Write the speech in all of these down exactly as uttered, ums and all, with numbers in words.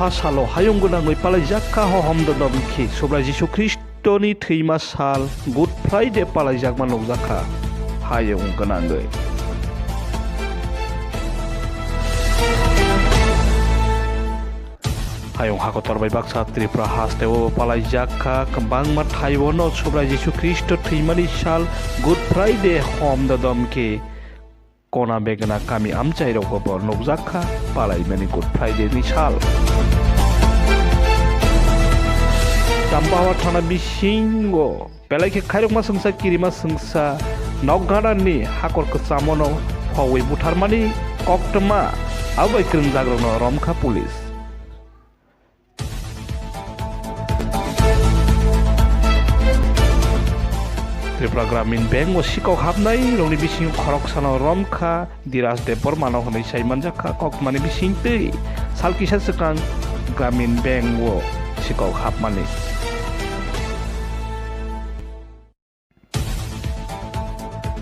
A salo hayung gwnangwi palaijak kha hohom dodom khe Subrai Jisu Khristoni thwima sal Good Friday palaijakma nukjak kha hayung gwnangwi. Hayung hakotor bai baksa Tripura hasteo palaijak kha kwbangma thaibono Subrai Jisu Khristo thwimani sal Good Friday hom dodom khe Kona begna kami amchairokbo bo nukjak kha palaimani Good Friday ni sal. Champahawar thana bisingo belai khe khairokma swngsa kirima swngsa nokgana ni hakor kwchamo no phogwi butharmani koktwma abo bai kwrwngjak rokno romkha police. Tripura Gramin Bank o sikok hapnai rokni bisingo khoroksano romkha Diraj Debbarmano hwnwi sai manjak kha kokmani bisingtwi sal kisa swkang Gramin Bank o sikok hapmani.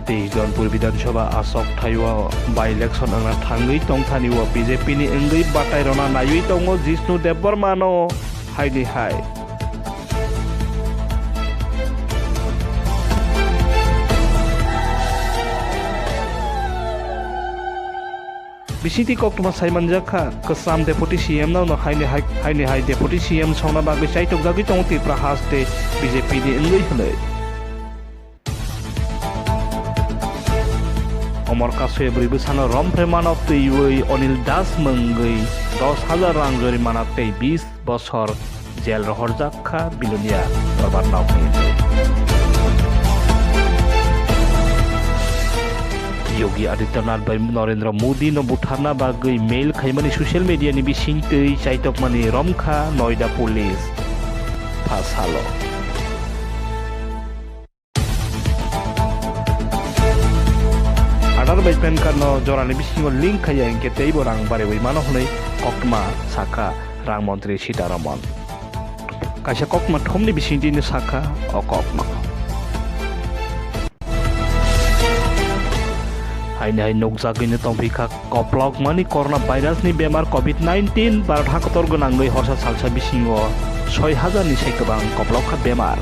Teis Donpur Bidhan Sabha asok thaio by-election wngna thangwi tongthani o B J P ni wngwi batai rwna naiwi tongo Jishnu Debbarmano haini hai. Bisingtwi koktwma sai manjak kha, kwcham Deputy C M no haini hai, haini hai Deputy C M songna bagwi chaitokjagwi tongo Tripura haste B J P ni wngwi hwnwi. Omor Kasoya bwrwi bwsano romphre mano twiwi Onil Das mungwi dos hajar rang jorimana tei bis bosor jel rohorjak kha Bilonia dorbar nokni. Yogi Adityanath bai Narendra Modi no butharna bagwi mail khaimani social media ni bisingtwi chaitokmani romkha Noida police. Phasalo. Aadhaar bai PAN card no jorani bisingo link khaiya hinkhe teibo rang bariwi mano hwnwi koktwma sakha rang montri Sitharaman. Kaisa koktwma thumni bisingtwino sakha o koktwma. Haini hai nukjagwino tongphi kha koplokmani corona virus ni bemar covid nineteen Bharat hakotor gwnangwi horsa salsa bisingo soi hajar ni se kwbang koplok kha bemar.